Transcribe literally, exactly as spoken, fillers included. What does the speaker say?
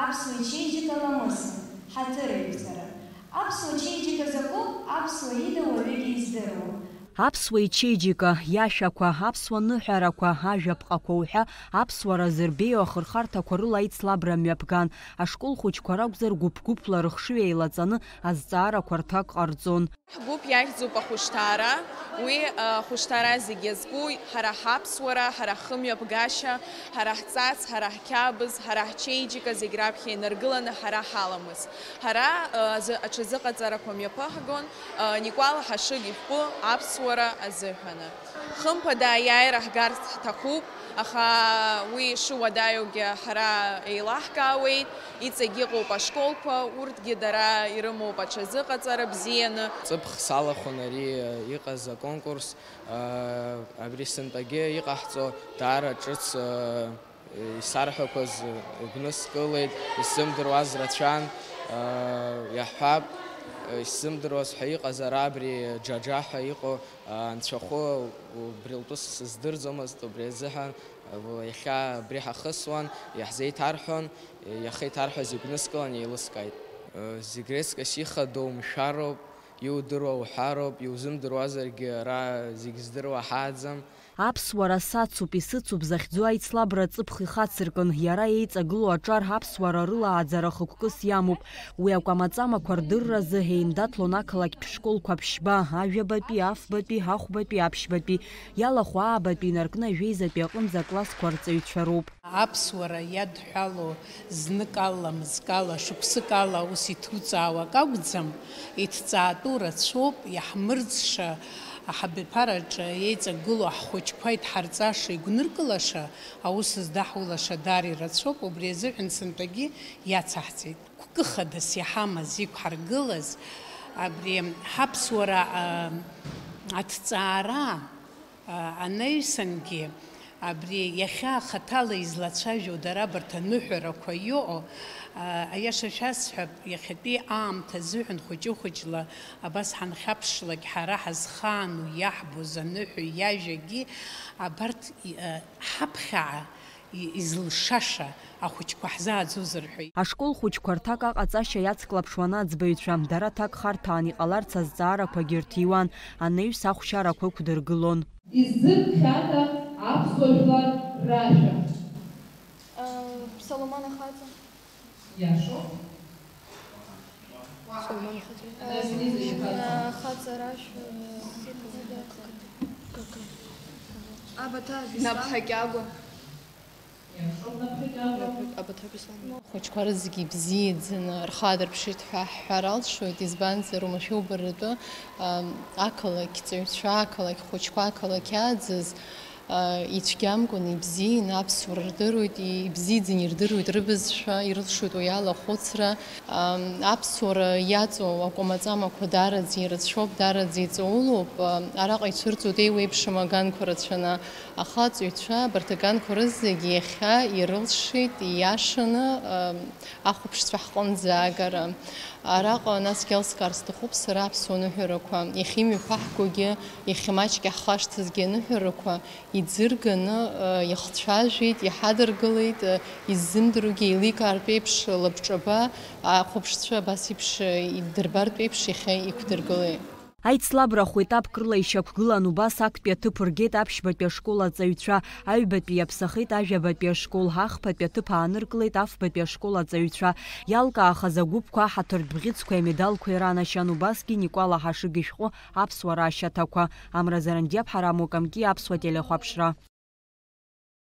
Аԥсуа ичеиџьыка ламысын, ҳаҭыр еиқәҵара. Аԥсуа чеиџьыка закәу, аԥсуа ида уаҩыгьы издыруам. Аԥсуа ичеиџьыка, иашәақәа, аԥсуа ныҳәарақәа, ажәаԥҟақәа уҳәа аԥсуара зырбеиоу ахырхарҭақәа рыла аицлабра мҩаԥган. Ашкол хәыҷқәа ракәзар, гәыԥ-гәыԥла рыхшыҩ еилаҵаны азҵаарақәа рҭак ҟарҵон. Ҳгәыԥ иахьӡуп ахәышҭаара. Уи, а, ахәышҭаара зегь иазку ҳара ҳаԥсуара, ҳара ҳхымҩаԥгашьа, ҳара ҳҵас, ҳара ҳқьабз, ҳара ҳчеиџьыка зегь раԥхьа инаргыланы ҳара ҳаламыс. Ҳара, а, азы-, аҽазыҟаҵарақәа мҩаԥыҳгон, а, Никәала Ҳашыг ишәҟәы аԥсуара азыҳәаны. Хымԥада аиааира ҳгарц ҳҭахуп, аха уи шыуадаҩугьы ҳара еилаҳкаауеит, иҵегь иҟоуп ашколқәа, урҭгьы дара ирымоуп аҽазыҟаҵара бзианы. Ҵыԥх салахәын ари иҟаз аконкурс, абри сынтәагьы иҟаҳҵо даара ҿыц, исарҳәақәаз гәныскылеит, исзымдыруаз рацәан, иаҳҳәап, исзымдыруаз ҳәа иҟаз ара абри Џаџа ҳәа иҟоу анцәахәы убри лтәы сыздырӡомызт, убри азыҳәан иахьа абри ҳахысуан, иаҳзеиҭарҳәон, иаха иҭарҳәаз игәныскылан еилыскааит. Зегь реиҵкыс ихадоу мшәароуп, иудыруа уҳәароуп, иузымдыруазаргьы ара зегь здыруа ҳааӡам. Аԥсуара сацуп, исыцуп захьӡу аицлабра ҵыԥх ихацыркын, иара еиҵагылоу аҿар аԥсуара рылааӡара хықәкыс иамоуп. Уи акәамаҵамақәа рдырразы еимдаҭлон ақалақьтә школқәа ԥшьба, ажәабатәи, афбатәи, ахәбатәи, аԥшьбатәи, иалахәу аабатәи инаркны ажәеизатәи аҟынӡа аклассқәа рҵаҩцәа роуп. Аԥсуара иадҳәало знык ала, мызкала, шықәсык ала аус иҭуҵаауа акы акәӡам, иҭҵаатәу рацәоуп, иаҳмырӡша, аҳабиԥараҿы еиҵагылоу ҳхәыҷқәа идҳарҵаша, игәныркылаша, аус здаҳулаша даара ирацәоуп, убри азыҳәан сынтәагьы иацаҳҵеит. Гәкы хадас иҳамаз, иқәҳаргылаз, абри ҳаԥсуара, а, аҭҵаара, а, анаҩсангьы, абри иахьа хаҭала излацәажәо дара абарҭ аныҳәарақәа иҟоу, а, аиаша шәасҳәап, иахьатәи аамҭа азыҳәан хәыҷы-хәыҷла абас ҳанхьаԥшлак, ҳара ҳазхаану иаҳбоз аныҳәа иажәагьы абарҭ, и-, а, ҳаԥхьаҟа и-, изылшаша ахәыҷқәа ҳзааӡозар ҳәа. Ашкол хәыҷқәа рҭак аҟаҵашьа иацклаԥшуан аӡбаҩцәа, дара ҭак харҭәаан иҟаларц азҵаарақәагьы рҭиуан, анаҩс ахәшьарақәа ықәдыргылон. Иззыркхьада аԥсуа жәлар рашәа? Э, Соломон ахаҵа. Иашоуп. Соломон ахаҵа. Нас Лиза ихаҵа. Э, ахаҵа рашәа, э, Абаҭа Беслан. Наԥҳа Кьагәа. Иашоуп, Наԥҳа Кьагәа. Абаҭа Беслан. Ахәыҷқәа рызегьы ибзиаӡаны рхадырԥшит ҳәа ҳҳәар алшоит, избанзар, уамашәа убаратәы, ам, ақалақь ҵаҩцәа, ақалақь хәыҷқәа, ақалақь ааӡаз, а, ицәгьамкәан ибзианы аԥсуара рдыруеит, ибзиаӡаны ирдыруеит рыбызшәа, ирылшоит уи ала ахәыцра. Ам, аԥсуара иаҵоу акәамаҵамақәа даараӡа ирацәоуп, даараӡа иҵаулоуп. Ам, араҟа ицәырҵуеит еиуеиԥшым аганқәа рацәаны. Ахаҵаҩцәа абарҭ аганқәа рызегь иахьа ирылшеит ииашаны, ам, ахәаԥшцәа ҳҟынӡа агара. Араҟа насгьы еилыскаар сҭахуп сара аԥсуа ныҳәарақәа, иахьа имҩаԥаҳгогьы, иахьа маҷк иаҳхашҭызгьы аныҳәарақәа иӡырганы, а, иахцәажәеит, иҳадыргылеит, а, иззымдыруагьы еиликаартә еиԥш лабҿаба ахәаԥшцәа абас еиԥш иддырбартә еиԥш иахьа иқәдыргылеит. Аицлабра хәеитапк рыла ишьақәгылан убас актәи аҭыԥ ргеит аԥшьбатәи ашкол аҵаҩцәа, аҩбатәи иаԥсахеит ажәабатәи ашкол, ахԥатәи аҭыԥ ааныркылеит афбатәи ашкол аҵаҩцәа. Иалкаахаз агәыԥқәа аҳаҭыртә бӷьыцқәеи амедалқәеи ранашьан, убасгьы Никәала Ҳашыг ишәҟәы аԥсуара ашьаҭақәа. Амра Зарандиаԥҳа, Рамо Камки, аԥсуа телехәаԥшра.